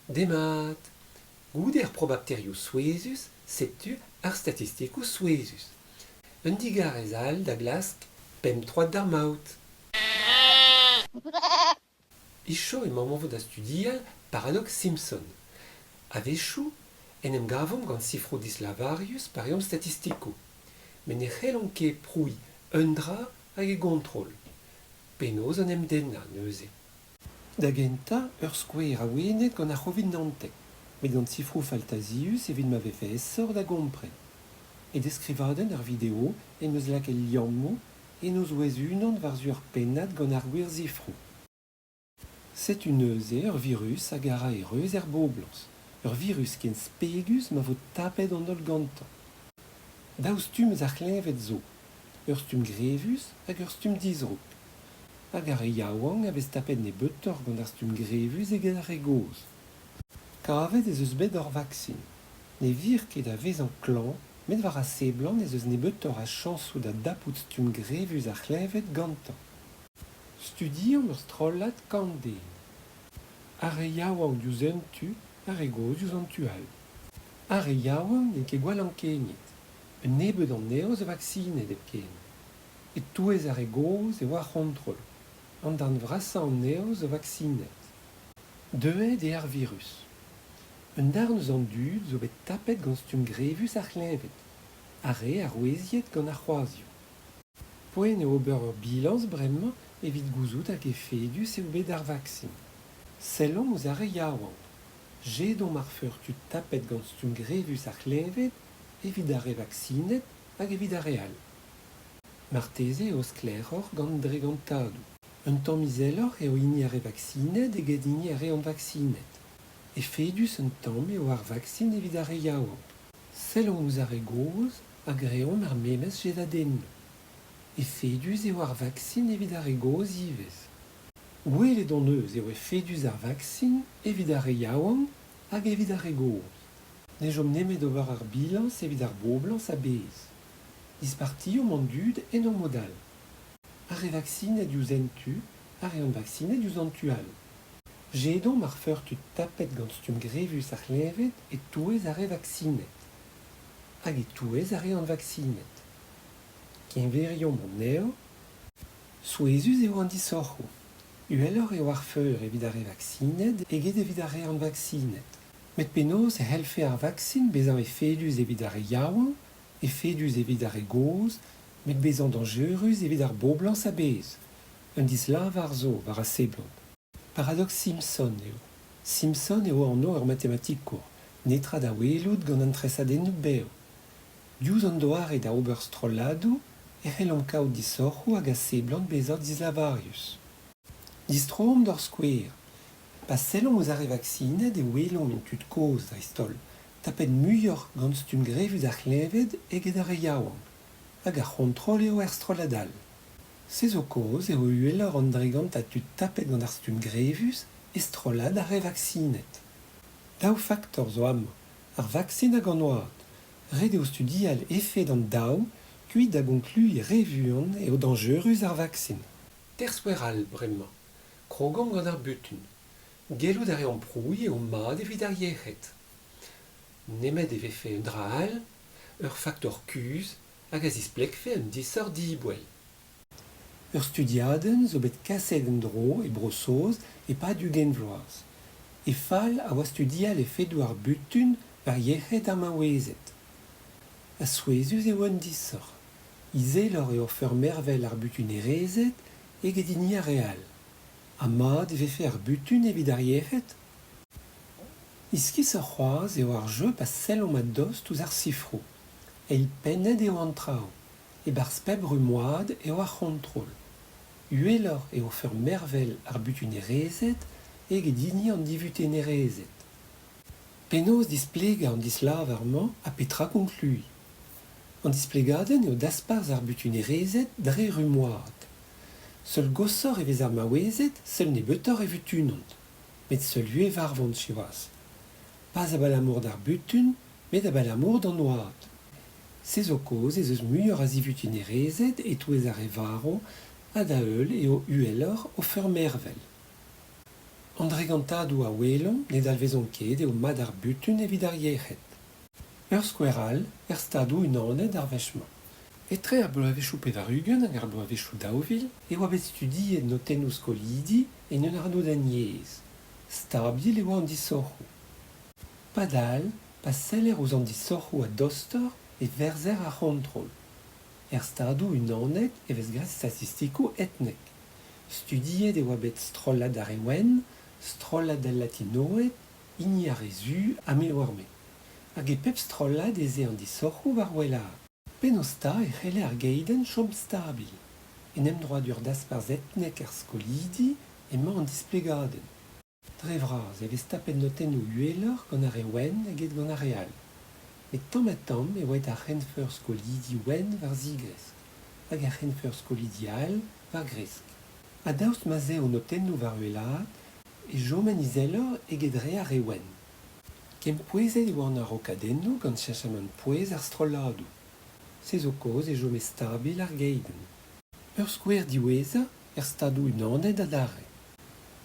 Demat ! Goude ar probapterioù souezhus setu ar statistikoù souezhus. Un digarez all da glask pemp troad d'ar maout. Hiziv emaomp o vont da studial paradoks Simpson. A-wechoù en em gavomp gant sifroù dislavarius pa reomp statistikoù. Met ne c'hellomp ket prouiñ un dra hag e gontrol. Penaos en em dennañ neuze ? Da gentañ, ur skouer awenet gant ar C'hovid 19, met gant sifroù faltazius evit ma vefe aesoc'h da gompren. E deskrivadenn ar video em eus lakaet liammoù, en o zouez unan war-zu ur pennad gant ar gwir sifroù. Setu neuze ur virus hag a ra e reuz er boblañs, ur virus ken spegus ma vo tapet an holl gantañ. Daou stumm eus ar c'hleñved zo, ur stumm grevus hag ur stumm dizrouk. Hag ar re yaouank a vez tapet nebeutoc'h gant ar stumm grevus eget ar re gozh. Kavet ez eus bet ur vaksin. Ne vir ket a vezañ klañv met war a seblant ez eus nebeutoc'h a chañsoù da dapout stumm grevus ar c'hleñved gantañ. Studiomp ur strollad kant den. Ar re yaouank diouzh un tu, ar re gozh diouzh an tu all. Ar re yaouank n'int ket gwall ankeniet. Un nebeud anezho zo vaksinet hepken. E-touez ar re gozh e oa ar c'hontrol. An darn vrasañ anezho zo vaksinet. Deuet eo ar virus. Un darn eus an dud zo bet tapet gant stumm grevus ar c'hleñved, ar re aroueziet gant ar c'hroazioù. Poent eo ober ur bilañs bremañ evit gouzout hag efedus eo bet ar vaksin. Sellomp ouzh ar re yaouank. Jedomp ar feur tud tapet gant stumm grevus ar c'hleñved evit ar re vaksinet hag evit ar re all. Marteze eo sklaeroc'h gant dregantadoù. Un tamm izeloc'h eo hini ar re vaksinet eget hini ar re anvaksinet. Efedus un tamm eo ar vaksin evit ar re yaouank. Sellomp ouzh ar re gozh ha greomp ar memes jedadennoù. Efedus eo ar vaksin evit ar re gozh ivez. Gwelet hon eus eo efedus ar vaksin evit ar re yaouank hag evit ar re gozh. Ne chom nemet ober ar bilañs evit ar boblañs a-bezh. Dispartiomp an dud en ur mod all. Ar re vaksinet diouzh un tu, ar re anvaksinet diouzh an tu all. Jedomp ar feur tud tapet gant stumm grevus ar c'hleñved e-touez ar re vaksinet. Hag e-touez ar re anvaksinet. Keñveriomp anezho. Souezhus eo an disoc'hoù. Uheloc'h eo ar feur evit ar re vaksinet eget evit ar re anvaksinet. Met penaos e c'hellfe ar vaksin bezañ efedus evit ar re yaouank, efedus evit ar re gozh, met bezañ dañjerus evit ar boblañs a-bezh? Un dislavar zo war a seblant. Paradoks Simpson eo. Simpson eo anv ur matematikour, netra da welout gant an tresadennoù bev. Diouzh an doare da ober strolladoù e c'hellomp kaout disoc'hoù hag a seblant bezañ dislavarius. Distroomp d'hor skouer. Pa sellomp ouzh ar re vaksinet e welomp int tud kozh dreist-holl, tapet muioc'h gant stumm grevus ar c'hleñved eget ar re yaouank. Hag ar c'hontrol eo er strollad all. Se zo kaoz eo uheloc'h an dregantad tud tapet gant ar stumm grevus e strollad ar re vaksinet. Daou faktor zo amañ, ar vaksin hag an oad. Ret eo studial efed an daou kuit da gonkluiñ re vuan eo dañjerus ar vaksin. Teir skouer all bremañ. Krogomp gant ar butun. Gellout a reomp prouiñ eo mat evit ar yec'hed. Nemet e vefe un dra all, ur faktor kuzh hag a zisplegfe un disoc'h diboell. Ur studiadenn zo bet kaset en-dro e Bro-Saoz e-pad ugent vloaz. He fal a oa studial efedoù ar butun war yec'hed ar maouezed. Ha souezhus eo an disoc'h. Izeloc'h eo feur mervel ar butunerezed eget hini ar re all. Ha mat e vefe ar butun evit ar yec'hed ? Iskisoc'h c'hoazh eo ar jeu pa sellomp a-dost ouzh ar sifroù. Eilpennet eo an traoù. E-barzh pep rummad eo ar c'hontrol. Uheloc'h eo feur mervel ar butunerezed eget hini an divutunerezed. Penaos displegañ an dislavar-mañ ha petra konkluiñ ? An displegadenn eo dasparzh ar butunerezed dre rummad. Seul goshoc'h e vez ar maouezed, seul nebeutoc'h e vutunont. Met seul vui e varvont siwazh. Pas abalamour d'ar butun, met abalamour d'an oad. Se zo kaoz ez eus muioc'h a zivutinerezed e-touez ar re varv ha da heul eo uheloc'h o feur mervel. An dregantadoù a welomp ne dalvezont ket eo mat ar butun evit ar yec'hed. Ur skouer all, er Stadoù-Unanet ar wech-mañ. Etre ar bloavezhioù 80 hag ar bloavezhioù 2000 e oa bet studiet notennoù skolidi en un arnodenn yezh. Stabil e oa an disoc'hoù. Padal, pa seller ouzh an disoc'hoù a-dostoc'h e verzer ar c'hontrol. Er Stadoù-Unanet e vez graet statistikoù etnek. Studiet e oa bet strollad ar re wenn, strollad al Latinoed, hini ar re zu ha me 'oar-me. Hag e pep strollad ez eo an disoc'hoù war wellaat. Penaos 'ta e c'helle ar geidenn chom stabil? En emdroadur dasparzh etnek ar skolidi emañ an displegadenn. Dre vras e vez tapet notennoù uheloc'h gant ar re wenn eget gant ar re all. Met tamm-ha-tamm e oa aet ar c'henfeur skolidi wenn war zigresk hag ar c'henfeur skolidi all war gresk. Ha daoust ma'z eo o notennoù war uhelaat e choment izeloc'h eget re ar re wenn. Kempouezet e oa an araokadennoù gant cheñchamant pouez ar strolladoù. Se zo kaoz e chome stabil ar geidenn. Ur skouer diwezhañ er Stadoù-Unanet adarre.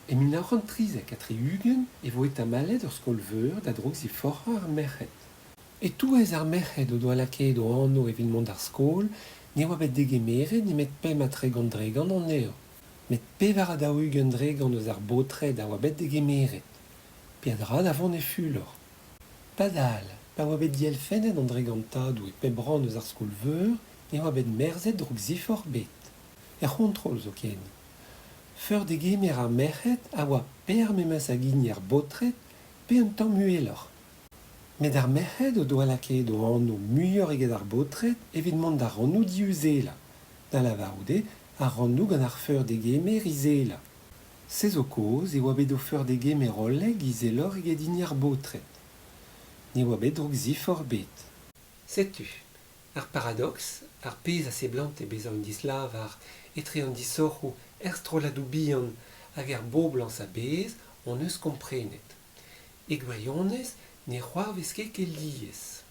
E 1973 e voe tamallet ur skol-veur da droukziforc'hañ ar merc'hed. E-touez ar merc'hed o doa lakaet o anv evit mont d'ar skol ne oa bet degemeret nemet 35% anezho. Met 44% eus ar baotred a oa bet degemeret. Peadra da vont e fulor. Padal, pa oa bet dielfennet an dregantadoù e pep rann eus ar skol-veur ne oa bet merzet droukziforc'h ebet. Er c'hontrol zoken. Feur-degemer ar merc'hed a oa pe ar memes hag hini ar baotred pe un tamm uheloc'h. Met ar merc'hed o doa lakaet o anv muioc'h eget ar baotred evit mont d'ar rannoù diuzelañ, da lavarout eo ar rannoù gant ar feur-degemer izelañ. Se zo kaoz e oa bet o feur-degemer hollek izeloc'h eget hini ar baotred. Ne oa bet droukziforc'h ebet. Setu ar paradoks, ar pezh a seblante bezañ un dislavar etre an disoc'hoù er strolladoù bihan hag er boblañs a-bezh hon eus komprenet. E gwirionez ne c'hoarvez ket kel lies.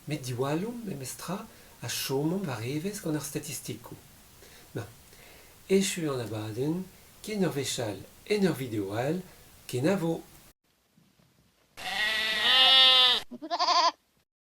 Met diwallomp memes tra ha chomomp war evezh gant ar statistikoù. Ma, echu an abadenn, ken ur wech all en ur video all, kenavo!